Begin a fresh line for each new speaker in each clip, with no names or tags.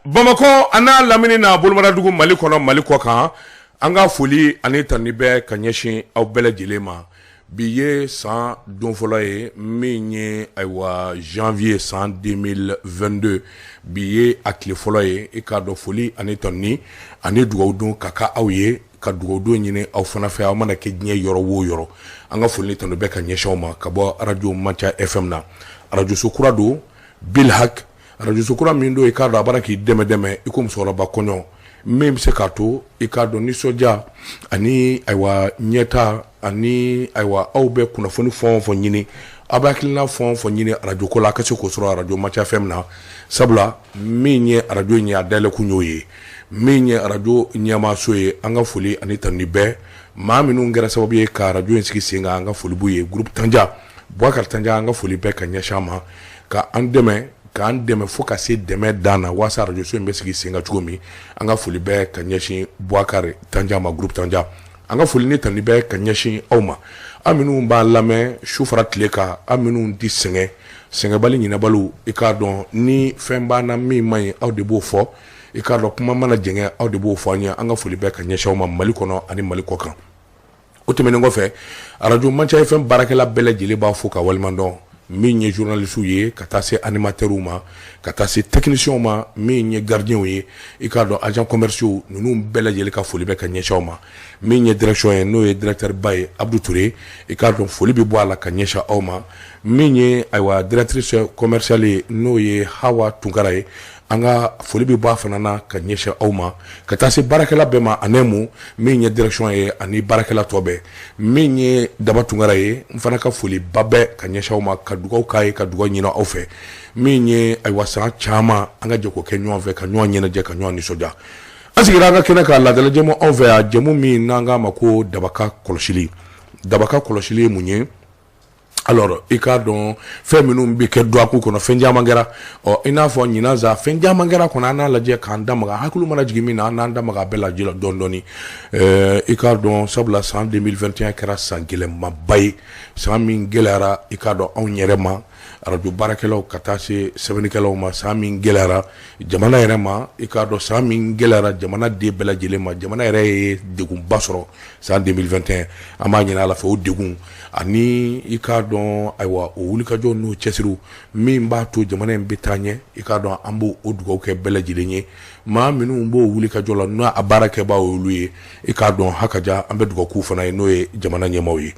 Bamakɔ a n'a lamini n'a bolomadadugu, Mali kɔnɔ, Mali kɔ kan, an ka foli ani tanuni bɛ ka ɲɛsin aw bɛɛ lajɛlen ma. Bi ye san don fɔlɔ ye min ye, ayiwa, janvier san 2022, bi ye a tile fɔlɔ ye. I k'a dɔn, foli ani tanuni ani dugawu don ka ka aw ye, ka dugawu don ɲini aw fana fɛ. Aw mana kɛ diɲɛ yɔrɔ o yɔrɔ, an ka foli ni tanu bɛ ka ɲɛsin aw ma ka bɔ arajo Manca FM na. Arajoso kura don, Bilhak arajoso kura min don, i k'a dɔn, a b'ara k'i dɛmɛ dɛmɛ i ko musokɔrɔba kɔɲɔ, min bɛ se k'a to, i k'a dɔn, nisɔndiya ani, ayiwa, ɲɛta ani, ayiwa, aw bɛ kunnafoni fɛn o fɛn ɲini, aw bɛ hakilina fɛn o fɛn ɲini arajo ko la, a ka se k'o sɔrɔ arajo Manca FM na. Sabula min ye arajo in ye, a dayɛlɛkun y'o ye. Min ye arajo ɲɛmaaso ye, an ka foli ani tanuni bɛɛ maa minnu kɛra sababu ye ka arajo in sigi sen kan, an ka foli b'u ye. Groupe Tanja, Boubacar Tanja, an ka foli bɛɛ ka ɲɛsin a ma, ka an dɛmɛ, k'an dɛmɛ fo ka se dɛmɛ dan na, waasa arajoso in bɛ sigi sen kan cogo min. An ka foli bɛɛ ka ɲɛsin Boubacar Tanja ma, groupe Tanja. An ka foli ni tanuni bɛɛ ka ɲɛsin aw ma, an minnu b'a lamɛn su fara tile kan, an minnu tɛ sɛgɛn, sɛgɛnbali, ɲinɛbaliw. I k'a dɔn, ni fɛn b'an na min man ɲi, aw de b'o fɔ. I k'a dɔn, kuma mana jɛngɛ, aw de b'o fɔ an ye. An ka foli bɛɛ ka ɲɛsin aw ma, Mali kɔnɔ ani Mali kɔ kan. O tɛmɛnen kɔfɛ, arajo Manca FM baarakɛla bɛɛ lajɛlen b'a fo ka waleɲuman dɔn, min ye journalistes ye, ka taa se animateurs ma, ka taa se techniciens ma, min ye gardiens ye, i k'a dɔn, agents commerciaux ninnu bɛɛ lajɛlen ka foli bɛ ka ɲɛsin aw ma. Min ye direction ye, n'o ye directeur ba ye, Abdou Touré, i k'a dɔn, foli bɛ bɔ a la ka ɲɛsin aw ma. Min ye, ayiwa, directrice commerciale ye, n'o ye Hawa Tunkara ye, an ka foli bɛ bɔ a fana na ka ɲɛsin aw ma, ka taa se baarakɛla bɛɛ ma. Ani mu min ye direction ye ani baarakɛla tɔ bɛɛ, min ye Daba Tunkara ye, n fana ka foli ba bɛɛ ka ɲɛsin aw ma, ka dugawu k'a ye, ka dugawu ɲini aw fɛ. Min ye, ayiwa, san caman an ka jɛ k'o kɛ ɲɔgɔn fɛ, ka ɲɔgɔn ɲɛnajɛ, ka ɲɔgɔn nisɔndiya. An sigira an ka kɛnɛ ka laadala jɛmu anw fɛ yan, jɛmu min n'an k'a ma ko Dabaka kɔlɔsili. Dabaka kɔlɔsili ye mun ye? Alors, i k'a dɔn, fɛn minnu bɛ kɛ dɔgɔkun kɔnɔ, fɛn caman kɛra. Ɔ, i n'a fɔ ɲinan sa, fɛn caman kɛra kɔnɔ. An n'a lajɛ k'an da maga, hakili mana jigin min na, an n'an da maga a bɛɛ lajɛ dɔɔni dɔɔni. I k'a dɔn, sabula san 2021 kɛra san gɛlɛnmanba ye, san min gɛlɛyara, i k'a dɔn, anw yɛrɛ ma, arajo baarakɛlaw, ka taa se sɛbɛnnikɛlaw ma, san min gɛlɛyara jamana yɛrɛ ma, i k'a dɔn, san min gɛlɛyara jamana den bɛɛ lajɛlen ma. Jamana yɛrɛ ye degunba sɔrɔ san 2021. An b'a ɲini Ala fɛ, o degun ani, i k'a dɔn, ayiwa, o wulikajɔ n'o cɛsiriw min b'a to jamana in bɛ taa ɲɛ, i k'a dɔn, an b'o o dugawu kɛ bɛɛ lajɛlen ye. Maa minnu b'o wulikajɔ la, n'a a baarakɛbaa olu ye, i k'a dɔn, hakaja, an bɛ dugawu k'u fana ye, n'o ye jamana ɲɛmaaw ye.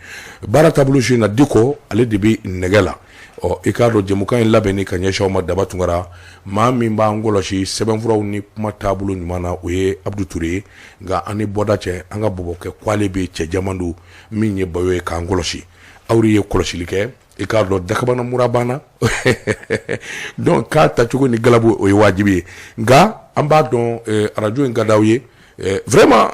Baara taabolo su in na, Diko ale de bɛ nɛgɛ la. Ɔ, i k'a dɔn, jɛmukan in labɛnni ka ɲɛsin aw ma, Daba Tunkara. Maa min b'an kɔlɔsi sɛbɛnfuraw ni kuma taabolo ɲuman na, o ye Abdou Touré ye. Nka an ni bɔda cɛ, an ka bɔbɔkɛ kwale bɛ cɛ jaman don, min ye bayo ye k'an kɔlɔsi. Aw ye kɔlɔsili kɛ, i k'a dɔn, dakabana mura banna. Donc k'a tacogo ni galabu, o ye wajibi ye. Nka an b'a dɔn, arajo in ka d'aw ye vraiment,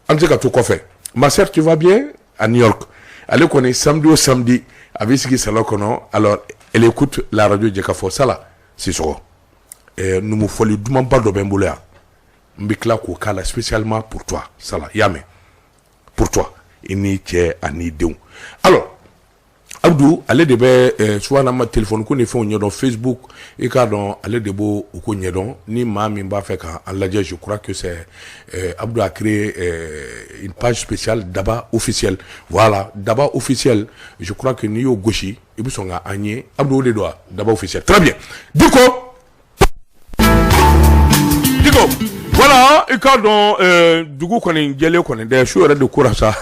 an tɛ se ka to kɔfɛ. Ma sœur, tu vas bien à New York? Ale kɔni, samedi o samedi, a bɛ sigi salon kɔnɔ. Alors, elle écoute la radio Jɛkafɔ. Sala Sisɔgɔ, numu fɔli dumanba dɔ bɛ n bolo yan, n bɛ tila k'o k'a la spécialement pour toi. Sala, i y'a mɛn, pour toi, i n'i cɛ ani denw. Alors, Abdou, ale de bɛ souvent ma téléphone ko ni fɛnw ɲɛdɔn, Facebook, i k'a dɔn, ale de b'o o ko ɲɛdɔn. Ni maa min b'a fɛ k'an lajɛ, je crois que c'est Abdou a créé une page spéciale Daba officiel. Voilà, Daba officiel. Je crois que n'i y'o gosi, i bɛ sɔn ka an ye. Abdou, o de don wa? Daba officiel, très bien. Diko, Diko, voilà. I k'a dɔn, dugu kɔni jɛlen kɔni tɛ, su yɛrɛ de kora sa.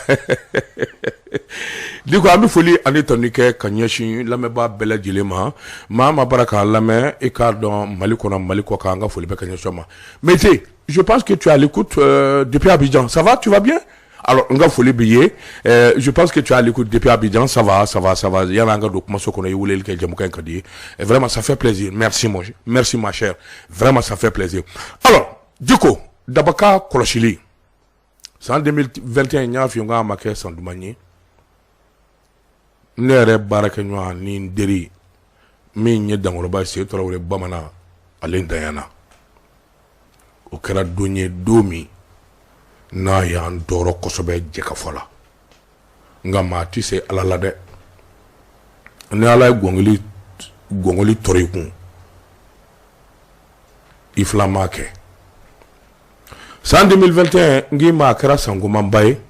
Diko, an bɛ foli ani tanu kɛ ka ɲɛsin lamɛnbaa bɛɛ lajɛlen ma. Maa ma bara k'a lamɛn, i k'a dɔn, Mali kɔnɔ, Mali kɔ kan, an ka foli bɛ ka ɲɛsin ma. Mété, je pense que tu es à l'écoute depuis Abidjan. Ça va, tu vas bien? Alors, n ka foli b'i ye. Je pense que tu es à l'écoute depuis Abidjan. Ça va, ça va, ça va. Yanni an ka don kumaso kɔnɔ, i weleli kɛ, jamukan in ka di ye. Vraiment, ça fait plaisir. Merci, mon, merci, ma chère, vraiment, ça fait plaisir. Alors, Diko, Dabaka kɔlɔsili, san 2021, n y'a f'i ye n k'a ma kɛ san duman ye. Ne yɛrɛ baarakɛɲɔgɔn ni n teri min ye Dankɔrɔba ye, Seyi Tarawele bamanan, ale ntanyana. O kɛra don ye, don min n'a y'an tɔɔrɔ kosɛbɛ jɛkafɔ la. Nka maa tɛ se Ala la dɛ. Ni Ala ye gɔngili gɔngɔli tɔrɔ i kun, I fila ma kɛ. San 2021, n k'i ma, a kɛra san gomanba ye.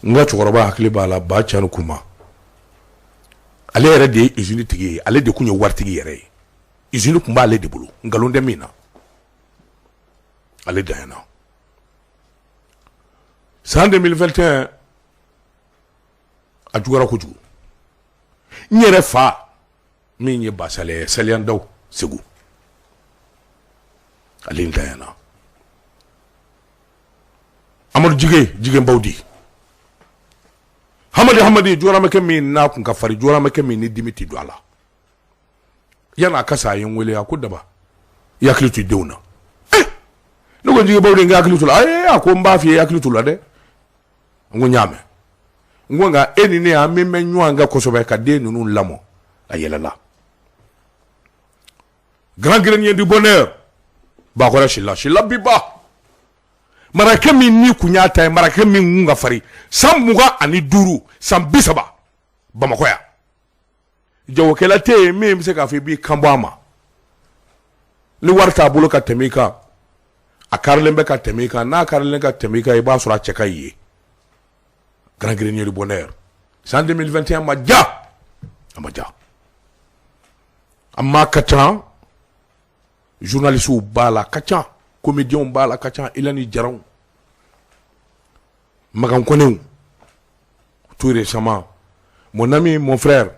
N ka cɛkɔrɔba hakili b'a la, ba cani kuma, ale yɛrɛ de ye usine tigi ye, ale de tun ye waritigi yɛrɛ ye, usine tun b'ale de bolo, nkalon tɛ min na, ale danyana. San 2021 a juguyara kojugu. N yɛrɛ fa min ye Basalɛ ye, Saliyandaw Segu, ale ntanyana. Amadu Jige, Jige Bawdi, Hamadi, Hamadi jɔramɛkɛ min n'a kun ka farin, jɔramɛkɛ min ni dimi tɛ don a la, yan'a ka sa, a ye n wele, a ko: "Daba, i hakili to i denw na." Eh, ne ko: "Jige Bawdi, n hakili to la." Ayi, a ko: "N b'a f'i ye, i hakili to la dɛ." N ko: "N y'a mɛn." N ko: "Nka e ni ne, an min bɛ ɲɔgɔn kan kosɛbɛ ka den ninnu lamɔ." A yɛlɛla. Grand grenier du bonheur, Bakɔrɛ Sila, Sila Biba, marakɛ min ni kun y'a ta ye, marakɛ min kun ka farin, san 25, san 30, Bamakɔ yan, jagokɛla tɛ yen min bɛ se k'a fɔ i b'i kan bɔ a ma. Ni wari t'a bolo ka tɛmɛ i kan, a karilen bɛ ka tɛmɛ i kan. N'a karilen ka tɛmɛ i kan, i b'a sɔrɔ a cɛ ka ɲi ye. Grand grenier du bonheur, san 2021 ma ja, a ma ja. A maa ka ca, journalistes b'a la, ka ca, comédiens b'a la, ka ca, Ilani Jaraw, Makan Konew, tout récemment mon ami, mon frère,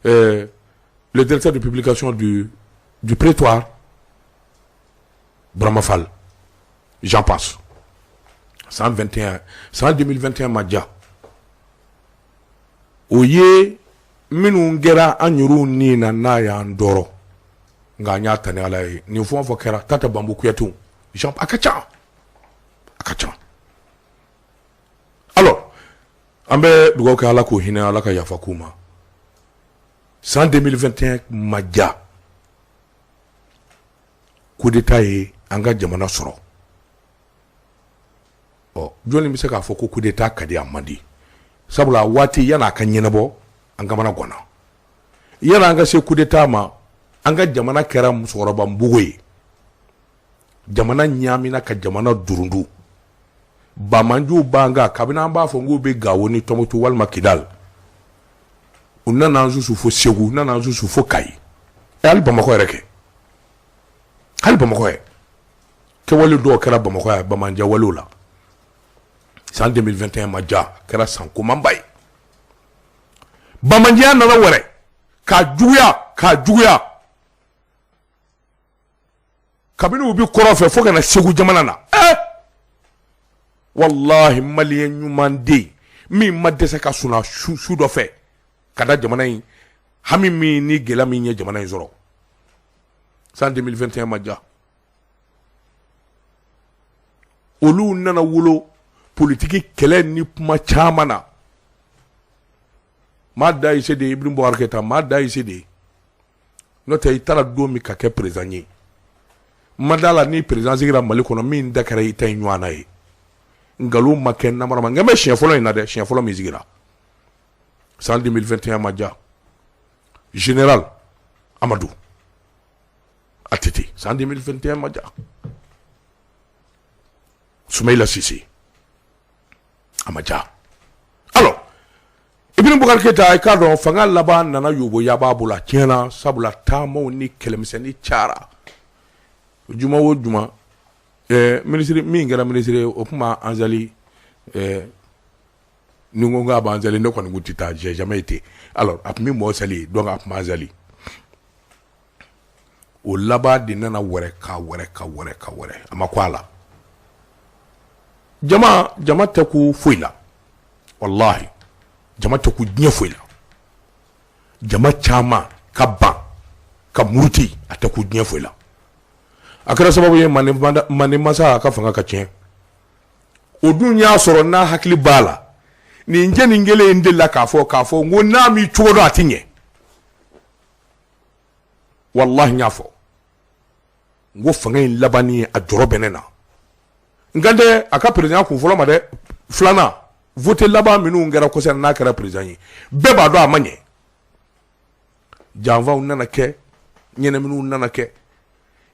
le directeur de publication du Prétoire, Brahma Fall, j'en passe. 121, san 2021 ma diya. O ye minnu kɛra an yɛrɛw ni na, n'a y'an tɔɔrɔ, nka an y'a ta ni Ala ye. Nin fɛn o fɛn kɛra, Tata Bambu Kuyate, Jean, a ka ca, a ka ca. Alors an bɛ dugawu kɛ, Ala k'o hinɛ, Ala ka yafa k'u ma. San 2021 ma diya. Coup d'état ye an ka jamana sɔrɔ. Ɔ, jɔnni bɛ se k'a fɔ ko coup d'état ka di? A man di, sabula waati yan'a ka ɲɛnabɔ, an kamana ganna. Yan'an ka se coup d'état ma, an ka jamana kɛra musokɔrɔba npogo ye. Jamana ɲaamina ka jamana durundu. Bamanjuw b'an kan kabini an b'a fɔ k'u bɛ Gawo ni Tɔnbukutu walima Kidali. U nana an susu fo Segu, u nana an susu fo Kayi, hali Bamakɔ yɛrɛ kɛ, hali Bamakɔ yɛrɛ kɛwale dɔw kɛra Bamakɔ yan, bamanjɛ walew la. San 2021 ma diya, kɛra san komanba ye. Bamanjɛya nana wɛrɛ k'a juguya, k'a juguya, kabini u bɛ kɔrɔn fɛ fo ka na Segu jamana na. Walahi, maliyɛn ɲuman den min ma dɛsɛ ka sunna su su dɔ fɛ ka da jamana in hami min ni gɛlɛya min ye jamana in sɔrɔ. San 2021 ma diya. Olu nana wolo politiki kɛlɛ ni kuma caman na. Maa da ye se de ye, Ibrahim Boubacar Keïta, maa da ye se de ye. N'o tɛ, i taara don min ka kɛ président ye, ma da la ni président sigira Mali kɔnɔ min da kɛra i ta in ɲɔgɔnna ye. Nkalon ma kɛ, namara ma. Nka bɛ siɲɛ fɔlɔ in na dɛ, siɲɛ fɔlɔ min sigira, san 2021 ma diya. Général Amadou ATT, san 2021 ma diya. Soumaïla Cissé, a ma diya. Alors Ibrahim Boubacar Keïta, i k'a dɔn, fanga laban nana yobo yaba bolo, a tiɲɛna, sabula taamaw ni kɛlɛmisɛnnin cayara. Juma o juma, minisiri min kɛra minisiri ye, o tun b'an Anzali. Ni n ko k'a b'an sali, ne kɔni kun tɛ taa, j'ai jamais été. Alors a tun bɛ mɔɔ sali, donc a tun b'an sali. O laban de nana wɛrɛ ka wɛrɛ ka wɛrɛ ka wɛrɛ, a ma ko a la. Jama, jama tɛ ko foyi la, walahi, jama tɛ ko diɲɛ foyi la. Jama caman ka ban ka muruti, a tɛ ko diɲɛ foyi la. A kɛra sababu ye Manden masa a ka fanga ka tiɲɛ. O dun y'a sɔrɔ n'a hakili b'a la, nin jɛ nin kelen in delila k'a fɔ n ko n'a m'i cogo dɔn, a ti ɲɛ. Walahi, n y'a fɔ n ko fanga in labanni, a jɔrɔ bɛ ne na. N kan tɛ a ka président kun fɔlɔ ma dɛ, filanan vote laban minnu kɛra kɔsɛ, n'a kɛra président ye, bɛɛ b'a dɔn a ma ɲɛ. Janfaw nana kɛ. Ɲɛnaminiw nana kɛ.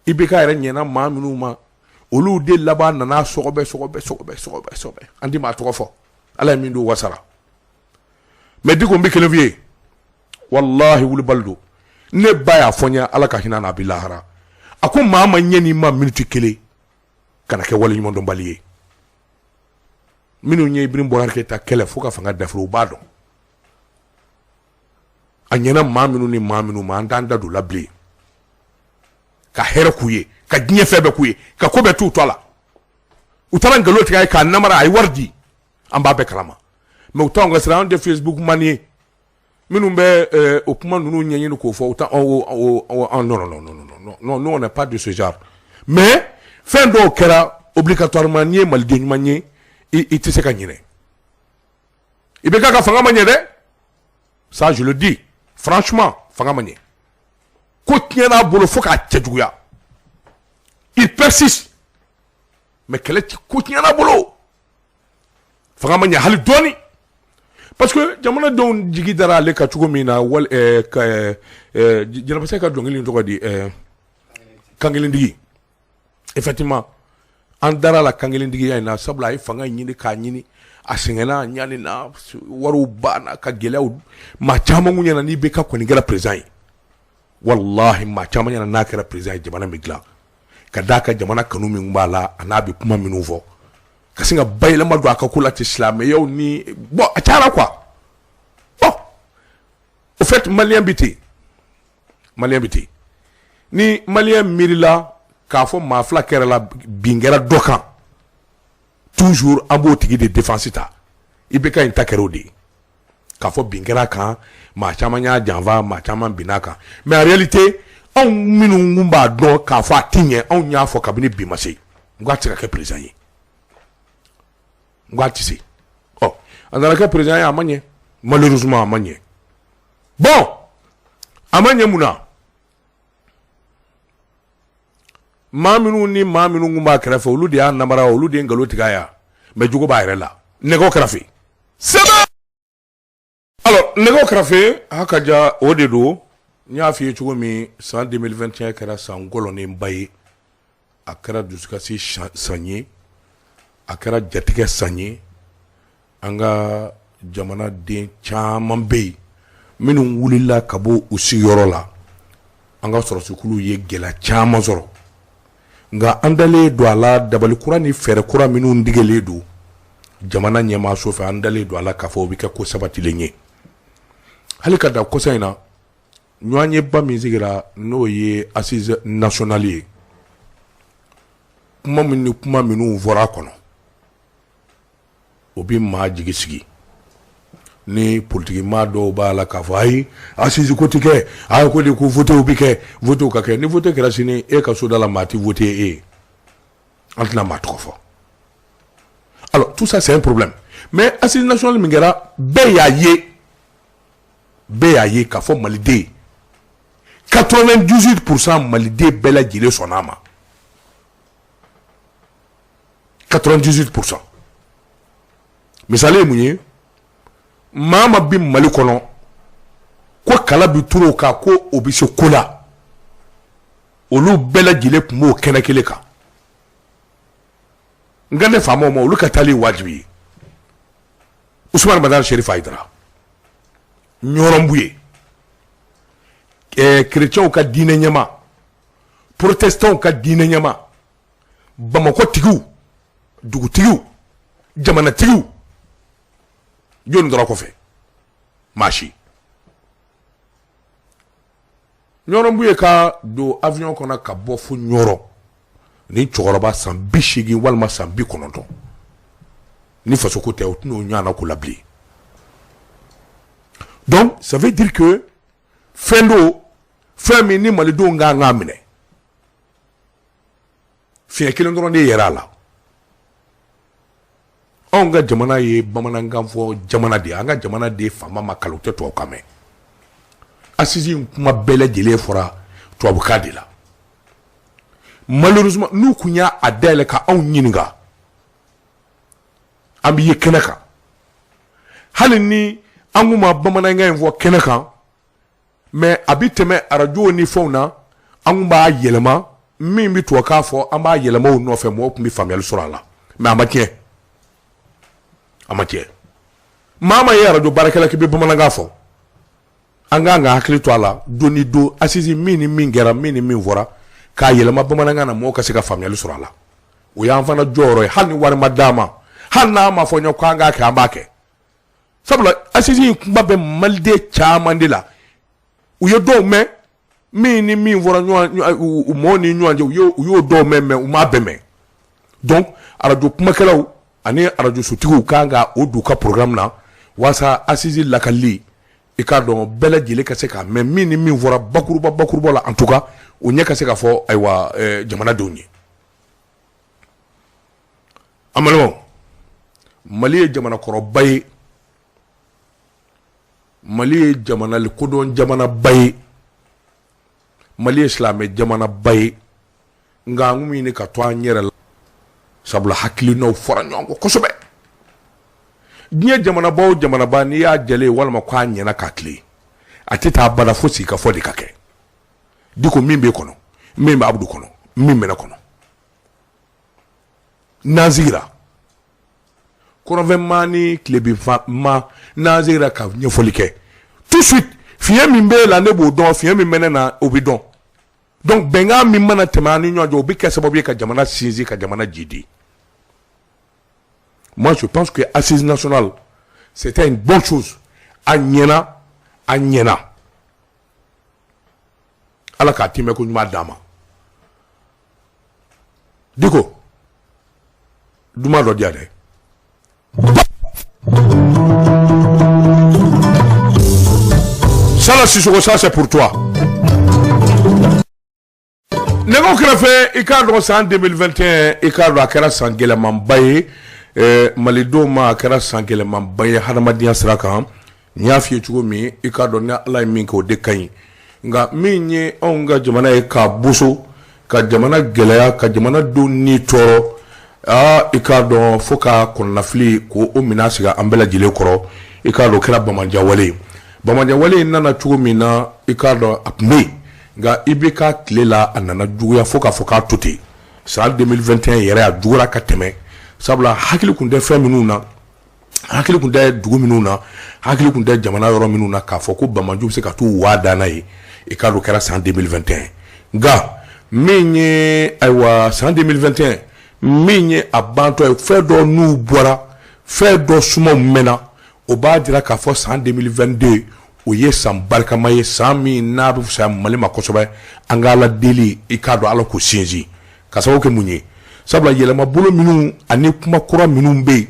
IBK yɛrɛ ɲɛna maa minnu ma, olu de laban nana sɔgɔbɛ sɔgɔbɛ sɔgɔbɛ sɔgɔbɛ sɔgɔbɛ. An ti maa tɔgɔ fɔ, Ala ye min don wasara. Mais Diko, n bɛ kelen f'i ye, walahi, wulibali don. Ne ba y'a fɔ n ye, Ala ka hinɛ n'a bi lahara, a ko maa ma ɲɛ n'i ma miniti kelen kana kɛ waleɲumandɔnbali ye. Minnu ye Ibrahim Boubacar Keïta kɛlɛ fo ka fanga dafiri, u b'a dɔn a ɲɛna maa minnu ni maa minnu ma. An t'an da don la bilen. Ka hɛrɛ k'u ye, ka diɲɛ fɛn bɛɛ k'u ye, ka ko bɛɛ t'u tɔ la, u taara nkalon tigɛ a ye k'a namara, a ye wari di, an b'a bɛɛ kalama. Mais u t'anw ka sira, anw tɛ Facebook man ye minnu bɛ o kuma ninnu ɲɛɲini k'o fɔ. U t'an o, non, non, non, non, non, non, nous, on n'est pas de ce genre. Mais fɛn dɔw kɛra, obligatoirement, n'i ye maliden ɲuman ye, i tɛ se ka ɲinɛ. I bɛ k'a ka fanga ma ɲɛ dɛ, ça, je le dis franchement, fanga ma ɲɛ. Ko tiɲɛ n'a bolo fo k'a cɛjuguya, il persiste, mais kɛlɛ ko tiɲɛ n'a bolo, fanga ma ɲɛ hali dɔɔni, parce que jamanadenw jigi dara ale ka cogo min na. Wali ka Jɛnɛbasa ka dɔnkili in tɔgɔ di, kankelentigi. Effectivement, an dara la kankelentigiya in na, sabula a ye fanga ɲini k'a ɲini, a sɛgɛnna, a ɲani na, wariw banna, ka gɛlɛyaw. Maa caman kun ɲɛna n'i bɛ ka kɔni kɛra président ye, walahi, maa caman ɲɛna n'a kɛra président ye, jamana bɛ dilan, ka d'a ka jamana kanu min b'a la, a n'a bɛ kuma minnu fɔ, ka sin ka bayɛlɛma don a ka ko la ten, silamɛyaw ni bon, a cayara quoi. Bon, au fait, malien bɛ ten, malien bɛ ten. Ni malien miirila k'a fɔ maa fila kɛra la, bin kɛra dɔ kan, toujours an b'o tigi de défense ta. I bɛ ka nin ta kɛra o de ye, k'a fɔ bin kɛra kan, maa caman y'a janfa, maa caman binna kan. Mais en réalité, anw minnu kun b'a dɔn k'a fɔ a ti ɲɛ, anw y'a fɔ kabini bi ma se, n ko a tɛ se ka kɛ président ye, n ko a tɛ se. Ɔ, a nana kɛ président ye, a ma ɲɛ, malheureusement, a ma ɲɛ. Bon, a ma ɲɛ mun na? Maa minnu ni maa minnu kun b'a kɛrɛfɛ, olu de y'a namara, olu de ye nkalon tigɛ a ya. Mais jogo b'a yɛrɛ la. Nɛgɛw kɛrɛfɛ sɛbɛn. Alors, nɛgɛw kɛrɛfɛ a ka ja, o de don. N y'a f'i ye cogo min, san 2021 kɛra san gɔlɔnenba ye, a kɛra dusukasi san ye, a kɛra jatigɛ san ye. An ka jamanaden caman bɛ yen minnu wulila ka bɔ u sigiyɔrɔ la. An ka sɔrɔsikulu ye gɛlɛya caman sɔrɔ, nka an dalen don a la, dabali kura ni fɛɛrɛ kura minnu digelen don jamana ɲɛmaaso fɛ, an dalen don a la k'a fɔ o bɛ kɛ ko sabatilen ye. Hali ka da kɔsa in na, ɲɔgɔnyeba min sigira, n'o ye assise nationale ye, kuma min ni kuma minnu fɔra a kɔnɔ, o bɛ maa jigi sigi. Ni politiki maa dɔw b'a la k'a fɔ ayi, assise ko tɛ kɛ, a ko de ko votew bɛ kɛ, votew ka kɛ. Ni vote kɛra sini, e ka soda la, maa tɛ vote e ye. An tɛna maa tɔgɔ fɔ. Alors, tout ça, c'est un problème. Mais assise nationale min kɛra, bɛɛ y'a ye, bɛɛ y'a ye k'a fɔ maliden 98%, maliden bɛɛ lajɛlen sɔnna a ma, 98%. Misali ye mun ye? Maa ma bi Mali kɔnɔ ko kala bi turu o kan ko o bɛ se ko la, olu bɛɛ lajɛlen tun b'o kɛnɛ kelen kan. Nka ne faamaw ma, olu ka taali ye wajibi ye. Usumani Madani Sherif Hayidara, Ɲɔrɔn Buye, kerecɛnw ka diinɛ ɲɛma, protestantw ka diinɛ ɲɛma, Bamakɔ tigiw, dugutigiw, jamanatigiw, jɔnni tora kɔfɛ? Maa si. Ɲɔrɔn Buye ka don avion kɔnɔ ka bɔ fo Ɲɔrɔ ni cɛkɔrɔba san 80 walima san 90, ni fasoko tɛ, o tɛn'o ɲɔgɔnna ko la bilen. Donc ça veut dire que fɛn don, fɛn min ni malidenw kan k'a minɛ, fiɲɛ kelen dɔrɔn de yɛrɛ a la. Anw ka jamana ye bamanankan fɔ jamana de ye. An ka jamana de faama ma kalan, u tɛ tubabukan mɛn. Assise in kuma bɛɛ lajɛlen fɔra tubabukan de la. Malheureusement, n'u kun y'a dayɛlɛ ka anw ɲininka, an bɛ ye kɛnɛ kan. Hali ni an kun ma bamanankan in fɔ kɛnɛ kan, mais a bɛ tɛmɛ arajo ni fɛnw na. An tun b'a yɛlɛma, min bɛ tubabukan fɔ, an b'a yɛlɛma o nɔfɛ, mɔgɔw tun bɛ faamuyali sɔrɔ a la. Mais a ma tiɲɛ, a ma tiɲɛ. Maa ma ye arajo baarakɛla k'i bɛ bamanankan fɔ, an k'an ka hakili to a la. Don ni don, assise min ni min kɛra, min ni min fɔra, k'a yɛlɛma bamanankan na, mɔgɔw ka se ka faamuyali sɔrɔ a la. O y'an fana jɔyɔrɔ ye. Hali ni wari ma d'an ma, hali n'a ma fɔ n ye k'an k'a kɛ, an b'a kɛ. Sabula assise in kuma bɛ maliden caman de la. U ye dɔw mɛn, min ni min fɔra ɲɔgɔn mɔgɔw ni ɲɔgɔn cɛ, u y'o dɔw mɛn, mais u m'a bɛɛ mɛn. Donc arajo kumakɛlaw ani arajo sotigiw kan ka o don u ka programme na, walasa assise lakalili, i k'a dɔn, bɛɛ lajɛlen ka se k'a mɛn, min ni min fɔra bakuruba bakuruba la. En tout cas, o ɲɛ ka se ka fɔ, ayiwa, jamanadenw ye. An balimaw, Mali ye jamana kɔrɔba ye, Mali ye jamana kodɔn jamanaba ye, Mali ye silamɛ jamanaba ye. Nka an kun ɲini ka to an yɛrɛ la, sabula hakilinaw fɔra ɲɔgɔn kɔ kosɛbɛ. Diɲɛ jamanaba o jamanaba, n'i y'a jɛlen walima k'a ɲɛna k'a tile, a tɛ taa bada fo sigikafɔ de ka kɛ. Diko, min b'e kɔnɔ, min bɛ Abudu kɔnɔ, min bɛ ne kɔnɔ, n'an sigira kɔrɔnfɛma ni tilebinfa ma, n'an sigira ka ɲɛfɔli kɛ, tout de suite, fiɲɛ min b'e la, ne b'o dɔn, fiɲɛ min bɛ ne na, o bɛ dɔn. Donc bɛnkan min mana tɛmɛ an ni ɲɔgɔn cɛ, o bɛ kɛ sababu ye ka jamana sinsin, ka jamana jidi. Moi, je pense que assise nationale, c'était une bonne chose. A ɲɛna, a ɲɛna. Ala k'a timɛ ko ɲuman d'a ma. Diko, duman dɔ di yan dɛ. Sala Sissoko, ça c'est pour toi. Nɛgɛw kɛrɛfɛ, i k'a dɔn, san 2021, i k'a dɔn, a kɛra san gɛlɛmanba ye malidenw ma, a kɛra san gɛlɛmanba ye hadamadenya sira kan. N y'a f'i ye cogo min, i k'a dɔn, ni Ala ye min kɛ, o de ka ɲi. Nka min ye anw ka jamana ye k'a boso, ka jamana gɛlɛya, ka jamana denw ni tɔɔrɔ, aa, i k'a dɔn, fo ka kɔnɔnafili k'o o minɛn sigi an bɛɛ lajɛlen kɔrɔ. I k'a dɔn, o kɛra bamanjawale ye. Bamanjawale in nana cogo min na, i k'a dɔn, a tun bɛ yen, nka i bɛ ka tile la, a nana juguya fo k'a fɔ k'a to ten. San 2021 yɛrɛ, a juguyara ka tɛmɛ, sabula hakili tun tɛ fɛn minnu na, hakili tun tɛ dugu minnu na, hakili tun tɛ jamana yɔrɔ minnu na, k'a fɔ ko bamanju bɛ se ka t'u waa danna ye. I k'a dɔn, o kɛra san 2021. Nka min ye, ayiwa, san 2021 min ye a bantɔ ye, fɛn dɔ n'u bɔra, fɛn dɔ sumaw mɛnna, o b'a jira k'a fɔ san 2022, o ye san barikama ye, san min n'a bɛ fisaya Mali ma kosɛbɛ. An ka Ala deli, i k'a dɔn, Ala k'o sinsin. Ka sababu kɛ mun ye? Sabula yɛlɛmabolo minnu ani kuma kura minnu bɛ yen,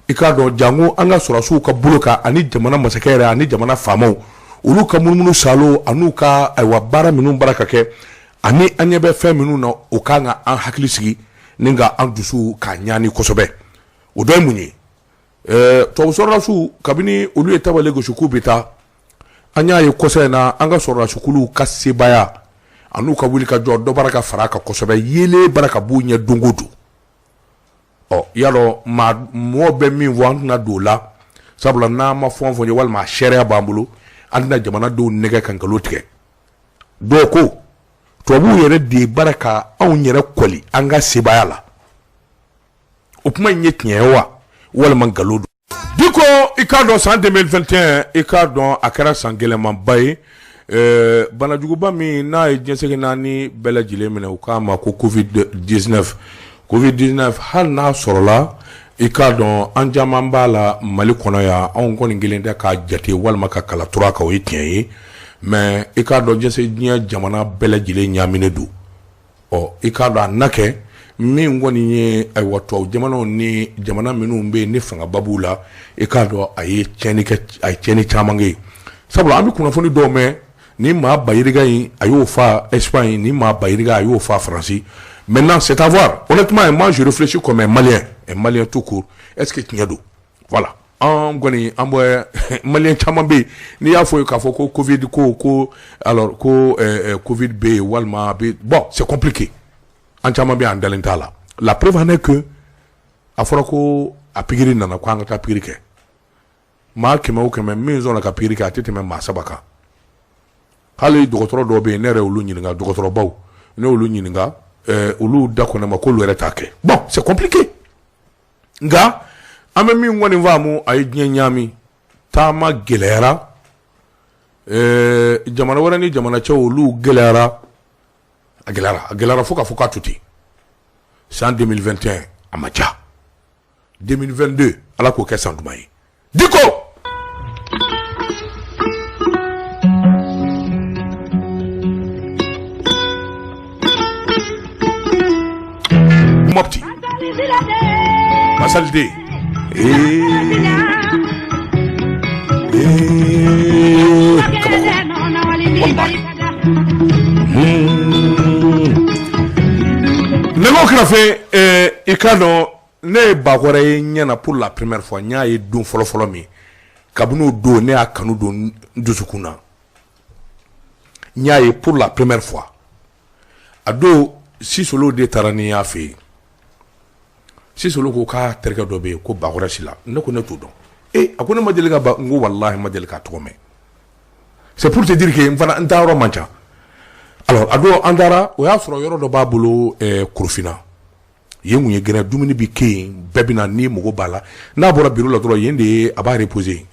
i k'a dɔn, janko an ka sɔrɔdasiw ka bolo kan, ani jamana masakɛ yɛrɛ, ani jamana faamaw, olu ka munumunu salo, an'u ka, ayiwa, baara minnu bara ka kɛ, ani an ɲɛ bɛ fɛn minnu na, o kan ka an hakili sigi ni ka an dusu k'a ɲaani kosɛbɛ. O dɔ ye mun ye? Tubabu sɔrɔdasiw, kabini olu ye tabale gosi k'u bɛ taa, an y'a ye kɔsa in na, an ka sɔrɔdasikuluw ka sebaaya an'u ka wuli ka jɔ, dɔ bara ka fara a kan kosɛbɛ. Yeelen bara ka b'u ɲɛ don o don. Ɔ, y'a dɔn, maa mɔgɔ bɛ min fɔ, an tɛna don o la, sabula n'an ma fɛn fɔ ye walima a seereya b'an bolo, an tɛna jamanadenw nɛgɛ ka nkalon tigɛ. Dɔw ko tubabuw yɛrɛ de bara ka anw yɛrɛ kɔli an ka sebaaya la. O kuma in ye tiɲɛ ye wa, walima nkalon don? Diko, i k'a dɔn, san 2021, i k'a dɔn, a kɛra san gɛlɛmanba ye. Banajuguba min n'a ye diɲɛ seleke naani bɛɛ lajɛlen minɛ, u k'a ma ko Covid 19. Covid 19, hali n'a sɔrɔla, i k'a dɔn, an caman b'a la Mali kɔnɔ yan, anw kɔni kelen tɛ k'a jate walima ka kala tura kan, o ye tiɲɛ ye. Mais i k'a dɔn, diɲɛ jamana bɛɛ lajɛlen ɲaaminen don. Ɔ, i k'a dɔn, a na kɛ min kɔni ye, ayiwa, tubabu jamanaw ni jamana minnu bɛ yen ni fangaba b'u la, i k'a dɔn, a ye tiɲɛni kɛ, a ye tiɲɛni caman kɛ. Sabula an bɛ kunnafoni dɔw mɛn, ni maa bayirika in, a y'o fa Espagne, ni maa bayirika, a y'o fa Faransi. Maintenant, c'est à voir. Honnêtement, moi, je réfléchis comme un Malien, un Malien tout court. Est-ce que tiɲɛ don? Voilà, an kɔni, an bɔ Malien caman bɛ yen, n'i y'a fɔ ye k'a fɔ ko Covid ko alors ko Covid bɛ yen walima bɛ, bon, c'est compliqué. An caman bɛ yen, an dalen t'a la. La preuve en est que a fɔra ko a pikiri nana, ko an ka taa pikiri kɛ. Maa 100 o 100 min sɔnna ka pikiri kɛ, a tɛ tɛmɛ maa 3 kan. Hali dɔgɔtɔrɔ dɔw bɛ yen, ne yɛrɛ olu ɲininka, dɔgɔtɔrɔbaw, ne olu ɲininka, olu da kɔnɔ ma k'olu yɛrɛ t'a kɛ. Bon, c'est compliqué. Nka an bɛ min kɔni faamu, a ye diɲɛ ɲaami, taama gɛlɛyara, jamana wɛrɛ ni jamana cɛw olu gɛlɛyara, a gɛlɛyara, a gɛlɛyara fo k'a fɔ k'a to ten. San 2021 a ma diya, 2022 Ala k'o kɛ san duman ye. Diko Mopti Masaliden kabako wallahi. Nɛgɛw kɛrɛfɛ, i k'a dɔn ne ye Bakɔrɛ ye ɲɛ na pour la première fois, n y'a ye don fɔlɔfɔlɔ min, kabini o don ne y'a kanu don n dusukun na. N y'a ye pour la première fois, a don Sisolo de taara ni y'a fɛ yen. Sisolo ko k'a terikɛ dɔ bɛ yen ko Bakɔrɛ Sila. Ne ko ne t'o dɔn. E a ko ne ma deli ka ba, n ko walahi ma deli k'a tɔgɔ mɛn. C'est pour te dire que n fana n taa yɔrɔ man ca. Alors a don an taara, o y'a sɔrɔ yɔrɔ dɔ b'a bolo Korofina yen, kun ye gɛrɛ, dumuni bɛ kɛ yen, bɛɛ bɛ na n'i mago b'a la. N'a bɔra bureau la dɔrɔn, yen de ye a b'a reposer.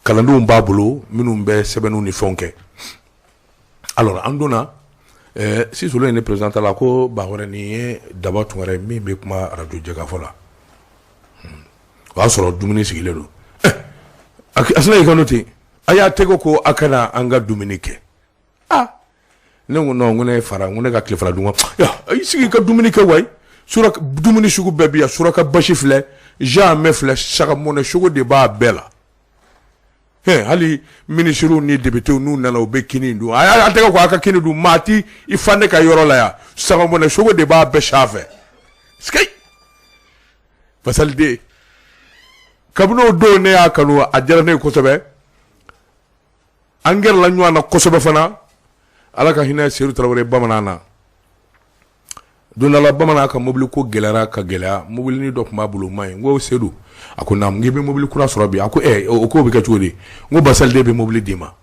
Kalandenw b'a bolo minnu bɛ sɛbɛnniw ni fɛnw kɛ. Alors an donna, Sisolo ye ne présenté la ko Bakɔrɛ nin ye Daba Tunkara ye min bɛ kuma radio Jɛkafɔ la. O y'a sɔrɔ dumuni sigilen don. A sina y'i kanto ten, a y'a tɛgɛ ko a kana an ka dumuni kɛ. Ah, ne ko non, n ko ne fara, n ko ne ka tile fila dun. Ya i sigi ka dumuni kɛ wayi. Suraka dumuni sugu bɛɛ bi yan, suraka basi filɛ, jamɛ filɛ, sagamɔnɛ sogo de b'a bɛɛ la. Hali minisiriw ni députés n'u nana, u bɛ kini dun. A y'a tɛgɛ ko a ka kini dun, maa ti i fa ne ka yɔrɔ la yan, sagamɔnɛ sogo de b'a bɛɛ sanfɛ. Sikayi Basaliden, kabini o don ne y'a kanu, a diyara ne ye kosɛbɛ, an gɛrɛla ɲɔgɔn na kosɛbɛ fana. Ala ka hinɛ Sedu Tarawele bamanan na. Don dɔ la bamanan ka mobili ko gɛlɛyara ka gɛlɛya, mobilinin dɔ tun b'a bolo, ma ye. N ko Sedu, a ko naamu, n k'i bɛ mobili kura sɔrɔ bi. A ko o ko bɛ kɛ cogo di? N ko Basaliden bɛ mobili d'i ma.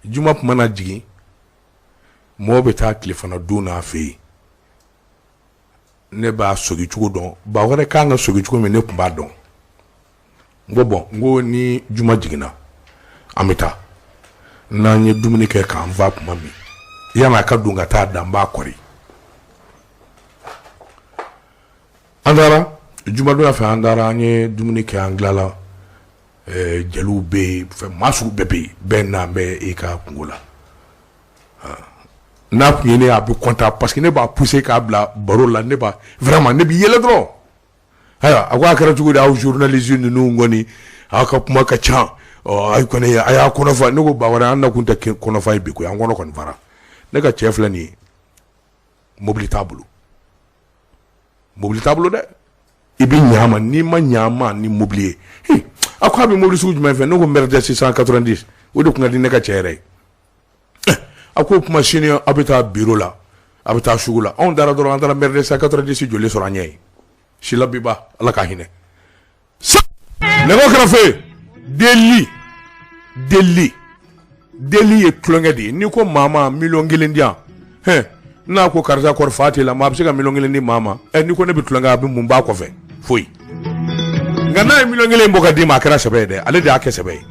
Juma tun mana jigin, mɔgɔw bɛ taa tilefana dun n'a fɛ yen. Ne b'a sogi cogo dɔn, Bakɔrɛ kan ka sogi cogo min, ne tun b'a dɔn. N ko bon, n ko ni juma jiginna an bɛ taa, n'an ye dumuni kɛ k'an fa tuma min, yan'a ka don ka taa da, n b'a kɔri. An taara jumadonya fɛ, an taara an ye dumuni kɛ, an tilala. Jeliw bɛ yen, fɛn maa sugu bɛɛ bɛ yen, bɛɛ n'an bɛ i ka kungo la. N'a tun ye ne, a bɛ content parce que ne b'a pousser k'a bila baro la. Ne b'a vraiment, ne bɛ yɛlɛ dɔrɔn. Ayiwa, a ko a kɛra cogo di? Aw journaliste ninnu kɔni, aw ka kuma ka ca. Ɔ ayi kɔni, a y'a kɔnɔ fa. Ne ko Bakɔrɛ, an nakun tɛ kɔnɔfa ye bi koyi, an kɔnɔ kɔni fara. Ne ka cɛ filɛ nin ye, mobili t'a bolo, mobili t'a bolo dɛ. I bɛ ɲa ma, n'i ma ɲa ma ni mobili ye. A ko a bɛ mobili sugu jumɛn fɛ? Ne ko Mercedes 690, o de tun ka di ne ka cɛ yɛrɛ ye. A ko kuma sini aw bɛ taa bureau la, a bɛ taa sugu la. Anw taara dɔrɔn, an taara Mercedes 190 joli sɔrɔ an ɲɛ ye. Sila biba, Ala ka hinɛ. Nɛgɛ kɛrɛfɛ, deli deli deli ye tulonkɛ de ye. N'i ko maa ma miliyɔn 1 di yan, hɛn n'a ko karisa kɔrɔ fa t'i la, maa bɛ se ka miliyɔn 1 di maa ma. Ɛ n'i ko ne bɛ tulonkɛ, a bɛ mun b'a kɔfɛ? Foyi. Nka n'a ye miliyɔn 1 bɔ ka d'i ma, a kɛra sɛbɛ ye dɛ, ale de y'a kɛ sɛbɛ ye.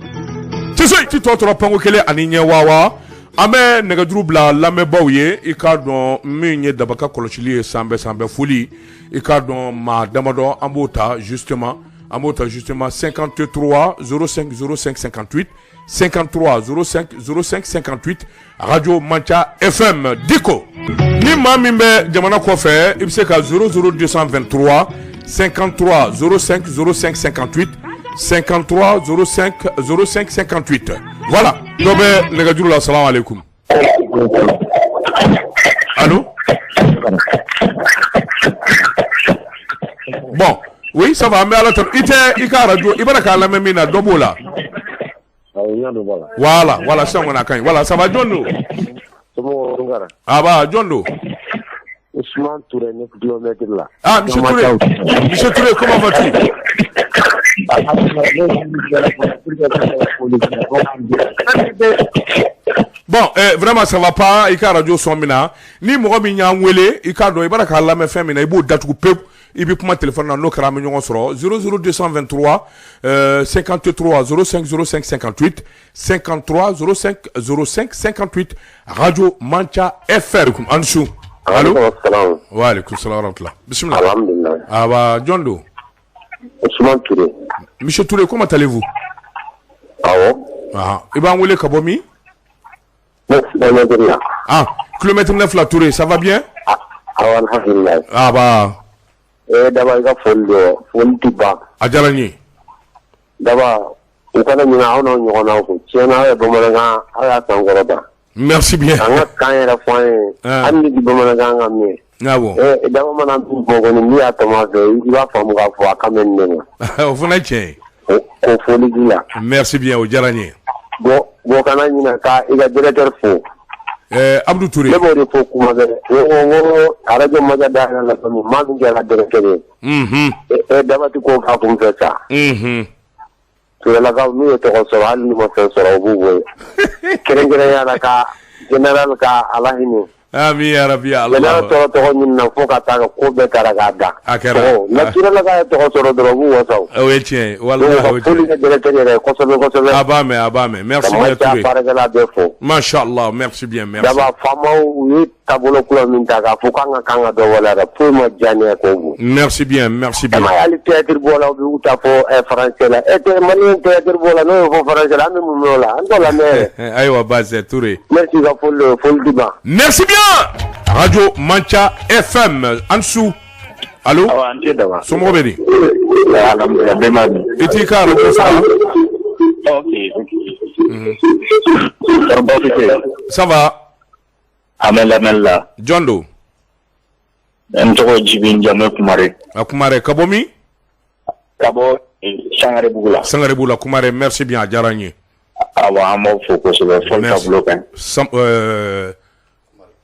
Tɛ ti tɔ tora panko kelen ani ɲɛ waawa. An bɛ nɛgɛjuru bila lamɛnbaaw ye. I k'a dɔn min ye dabaka kɔlɔsili ye, sanbɛ sanbɛ foli. I k'a dɔn maa damadɔ, an b'o ta justement, an b'o ta justement 53 05 05 58, 53 05 05 58, radio Manca FM. Diko ni maa min bɛ jamana kɔfɛ, i bɛ se ka 00 223 53 05 05 58, 53 05 05 58. Voilà, dɔ bɛ nɛgɛjuru la. Salamu aleykum, allo. Bon, oui, ça va, an bɛ Ala tanu. I tɛ i ka radio, i b'a k'a lamɛn min na, dɔ b'o la. Voilà, voilà, sisan kɔni a ka ɲi. Voilà, ça va, jɔn don? Aba, jɔn don?
Ousmane Touré, 9 kilomètres là.
Ah, monsieur Touré, monsieur Touré, comment vas-tu? Bon, vraiment ça va pas, i ka radio son min na, ni mɔgɔ min y'an wele, i k'a dɔn i b'a k'a lamɛn fɛn min na, i b'o datugu pewu, i bɛ kuma téléphone na, n'o kɛra an bɛ ɲɔgɔn sɔrɔ 00223 53 05 05 58 53 05 05 58, Radio Mantia FM. An su. Allo. Wa alaikum salam wa rahmatullah. Bismillah.
Alhamdulillah.
Aba jɔn don?
Ousmane Touré.
Monsieur Touré, comment allez-vous?
Awɔ.
Ah, i b'an wele ka bɔ min?
Ne kilomètre la.
Ah, kilomètre 9 la, Touré, ça va bien?
Awɔ, alhamdulillah.
Ah bah.
Daba, i ka foli don, foli ti ban.
A diyara n ye.
Daba, u kana ɲinɛ aw n'aw ɲɔgɔnnaw kɔ. Tiɲɛna, aw ye bamanankan, aw y'a sankɔrɔta.
Merci bien.
An ka kan yɛrɛ fɔ an ye. Hali ni ti bamanankan ka mɛn.
Awɔ.
Daba mana min fɔ kɔni, n'i y'a tɔmɔ a fɛ, i b'a faamu k'a fɔ a kan bɛ nin de ma.
O fana ye tiɲɛ ye.
K'o foli di la.
Merci bien, o diyara n ye.
Bon, kana ɲinɛ ka i ka directeur fo.
Abdou Touré.
Ne b'o de fɔ kuma bɛɛ. N ko radio Mantia dayɛlɛ la don min, maa min kɛra directeur ye. Daba ti ko k'a kun fɛ sa. Turelakaw n'u ye tɔgɔ sɔrɔ, hali n'u ma fɛn sɔrɔ, u b'u bɔ yen. Kɛrɛnkɛrɛnya la ka général ka Ala hinɛ.
Amin ya Rabbi Allah.
Général tɔgɔ tɔgɔ ɲini na fo ka taa ka ko bɛɛ taara k'a da.
A kɛra.
Na Turelaka ye tɔgɔ sɔrɔ dɔrɔn, u b'u wasa.
O ye tiɲɛ ye. Walahi o ye tiɲɛ ye.
Foli kɛ directeur yɛrɛ ye kosɛbɛ kosɛbɛ.
A b'a mɛn, a b'a mɛn. Merci bien Touré.
Ka baarakɛla bɛɛ fo.
Masha Allah, merci bien, merci.
Daba, faamaw u ye taabolo kura min ta k'a fɔ k'an ka kan ka dɔ wala la, foyi ma diya ne ye k'o bɔ.
Merci bien, merci bien.
E ma ye hali théâtre bɔlaw bɛ u ta fɔ français la. E tɛ malien théâtre bɔla n'o ye fɔ français la, an bɛ mun mɛn o la? An t'o lamɛn yɛrɛ.
Ayiwa baasi tɛ Touré.
Merci, ka foli don, foli di ma.
Merci bien. Radio Mantia FM. Ansu. Allo.
Awa, an tɛ Daba.
Somɔgɔw bɛ di?
Alhamdulillah, bɛɛ ma bi.
I t'i ka radio faga.
Ok. Kɔrɔ baasi tɛ yen.
Ça va.
An bɛ lamɛnli la.
Jɔn don?
N tɔgɔ Jibi, n jamu ye Kumare.
A Kumare, ka bɔ min?
Ka bɔ Sangarebugu la.
Sangarebugu la, Kumare, merci bien, a diyara n ye.
Awa, an b'aw fo kosɛbɛ, foli taabolo ka ɲi.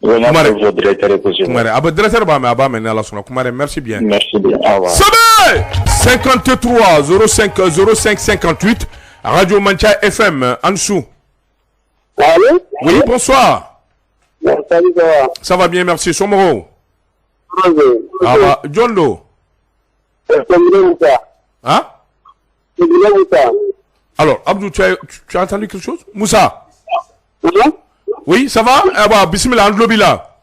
Kumare.
Kumare directeur ye kosɛbɛ.
Kumare, a bɛ directeur b'a mɛn, a b'a mɛn ni Ala sɔnna. Kumare, merci bien.
Merci bien, awa.
Sɛbɛ 53 05 05 58, Radio Mantia FM. Ansu.
Allô?
Oui, bonsoir.
Salut, ça va?
Ça va bien, merci. Somɔgɔw? Ah bah, jɔn don?
Moussa.
Hein?
Moussa.
Alors, Abdou, tu as entendu quelque chose? Moussa?
Oui?
Oui, ça va? Ah bah, bismillah, an tulo b'i la.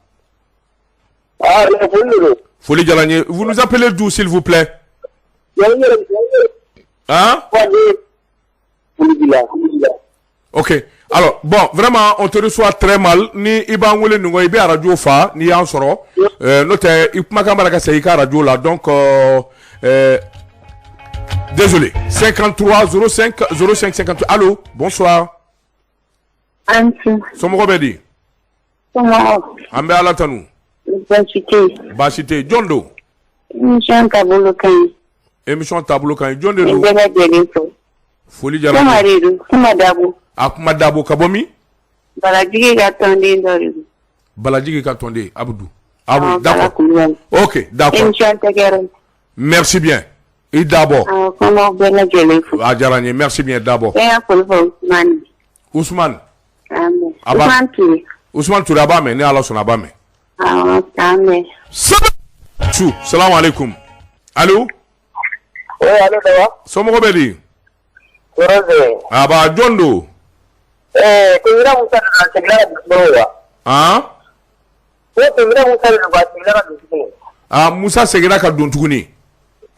Ah, foli de don.
Foli diyara n ye. Vous nous appelez d'où, s'il vous plaît? Hein?
Foli b'i la.
Ok. Alors, bon, vraiment, on te reçoit très mal. Ni i b'an wele nin kɔ, i bɛ radio fa, n'i y'an sɔrɔ. N'o tɛ, i kumakan b'a la ka segin i ka radio la. Donc, désolé. 53 05 05 58. Allô, bonsoir.
Ansu.
Somɔgɔw bɛ di?
Somɔgɔw.
An bɛ Ala tanu.
Baasi tɛ yen.
Baasi tɛ yen. Jɔn don?
Émission taabolo ka ɲi.
Émission taabolo ka ɲi. Jɔn de don?
N bɛɛ lajɛlen fo.
Foli diyara n
Kuma
ye.
de don, Kuma Dabo.
A Kuma Dabo, ka bɔ min?
Balajigi ka tɔnden dɔ de don.
Balajigi ka tɔnden, Abdou. Ah oui,
Bala
d'accord.
Kulubali.
Ok, d'accord.
Émission tɛgɛrɛ.
Merci bien. I Dabo.
Awɔ, ko n b'aw bɛɛ lajɛlen fo.
A diyara n ye. Merci bien, Dabo.
Bɛɛ ka foli fɔ Usumani.
Ousmane.
Amen.
A b'a-
Usumani Ture.
Ousmane Touré, a b'a mɛn, ni Ala sɔnna, a b'a mɛn.
Awɔ, k'an mɛn.
Sɛbɛ. Su, salam alaikum. Allô?
Oui, allô, Daba.
Somɔgɔw bɛ di?
Tɔɔrɔ tɛ yen.
A ba, jɔn don?
Kobira Musa de don, a seginna ka don tuguni wa?
Han?
Ko Kobira Musa de don, a seginna ka don tuguni.
Ah, Musa seginna ka don tuguni.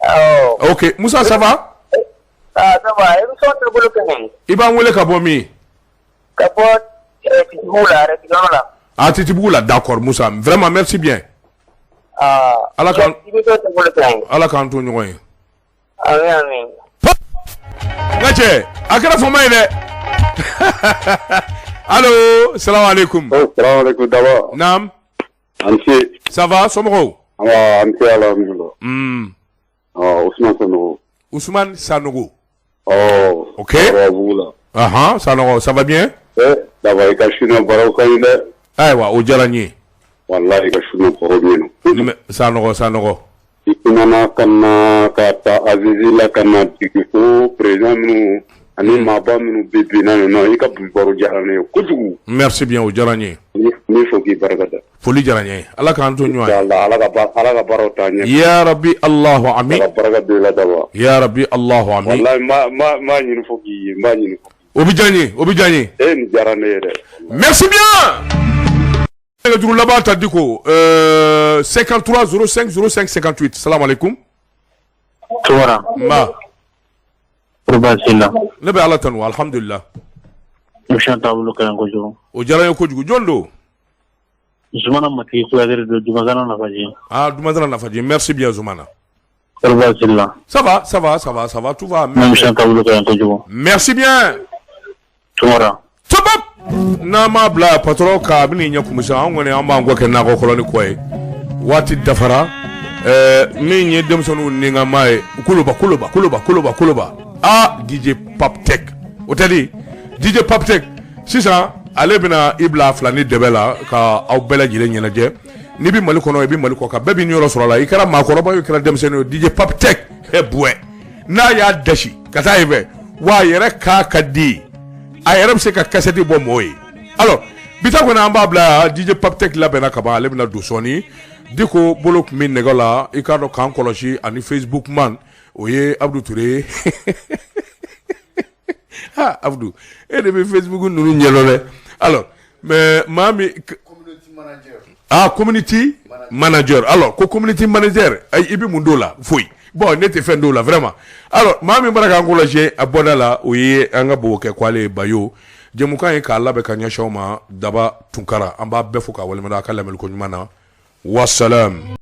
Awɔ.
Ok, Musa, ça va?
Ah, ça va, émission taabolo ka ɲi.
I b'an wele ka bɔ min?
Ka bɔ Titibugu la, yɔrɔ la.
Ah, Titibugu la, d'accord, Musa. Vraiment, merci bien.
Ah.
Ala k'an
Émission taabolo ka ɲi.
Ala k'an to ɲɔgɔn ye.
Amin, amin.
N ka cɛ, a kɛra fama ye dɛ. Allo, salam alaikum.
Salam alaikum Daba.
Naam.
An ce.
Ça va, somɔgɔw?
Awa, an ce, alhamdulillah. Ah, Ousmane Sanogo.
Ousmane Sanogo.
Oh.
Ok.
Bugu la.
Ahan, Sanogo, ça va bien?
Eh, Daba, i ka suna baaraw ka ɲi dɛ.
Ayiwa, o diyara n ye.
Wallahi, i ka suna baro ɲɛna.
Sanogo, Sanogo.
I kumana ka na ka ta Azizi la ka na jigin fo président minnu ani maaba minnu bɛ bi na nɔ, i ka bi baro diyara ne ye kojugu.
Merci bien, o diyara n ye.
N b'i fo k'i barika da.
Foli diyara n ye, Ala k'an to ɲɔgɔn ye.
Inshallah, Ala ka baaraw taa ɲɛ.
Ya rabbi, Allahu amin.
Ala ka baraka don i la daba.
Ya rabbi, Allahu amin.
Wallahi, n b'a ɲini fo k'i ye, n b'a ɲini.
O bɛ diya n ye, o bɛ diya n ye.
E, nin diyara ne ye dɛ.
Merci bien. Nɛgɛjuru laban ta Diko, 53 05 05 58. Salam alaikum.
Tunkara.
Nba.
Ko baasi la?
Ne bɛ Ala tanu, alhamdulillah.
Émission taabolo ka ɲi kojugu.
O diyara n ye kojugu. Jɔn don?
Zumana Matigi Kuyate don, Dumasana Nafaji.
Ah, Dumasana Nafaji, merci bien Zumana.
Ko baasi la?
Ça va, ça va, ça va, ça va, tout va.
Émission taabolo ka ɲi kojugu.
Merci bien.
Tunkara.
Stop. N'an m'a bila patron ka, a bɛn'i ɲɛ kumu sa. An kɔni, an b'an kɔ kɛ nakɔ kɔlɔni kɔ ye. Waati dafara. Min ye denmisɛnninw ni ka maa ye, koloba koloba koloba koloba koloba, ah, DJ Paptek, o tɛ di DJ Paptek. Sisan ale bɛna i bila fila ni dɛbɛ la ka aw bɛɛ lajɛlen ɲɛnajɛ. N'i bɛ Mali kɔnɔ, i bɛ Mali kɔ kan, bɛɛ b'i niyɔrɔ sɔrɔ a la. I kɛra maakɔrɔba ye, i kɛra denmisɛnnin ye, DJ Paptek buwɛ n'a y'a dasi ka taa yen fɛ wa, a yɛrɛ k'a ka di, a yɛrɛ bɛ se ka kasɛti bɔ mɔgɔw ye. Alors, bi ta kɔni, an b'a bila. DJ Paptek labɛnna ka ban, ale bɛna don sɔɔni. Diko bolo tun bɛ nɛgɛ la, i k'a dɔn k'an kɔlɔsi ani Facebook man, o ye Abdou Touré ye. Ha, Abdou, e de bɛ Facebook ninnu ɲɛdɔn dɛ. Alors, mais maa min, ah, community manager. Alors, ko community manager, i bɛ mun d'o la? Foyi. Bon, ne tɛ fɛn d'o la vraiment. Alors, maa min bɔra k'an kɔlɔsi a bɔda la, o ye an ka bobokɛ ko ale ye Bayo. Jɛmukan ye k'a labɛn ka ɲɛsin aw ma, Daba Tunkara. An b'a bɛɛ fo k'a waleɲuman dɔn a ka lamɛnni ko ɲuman na. Wasalam.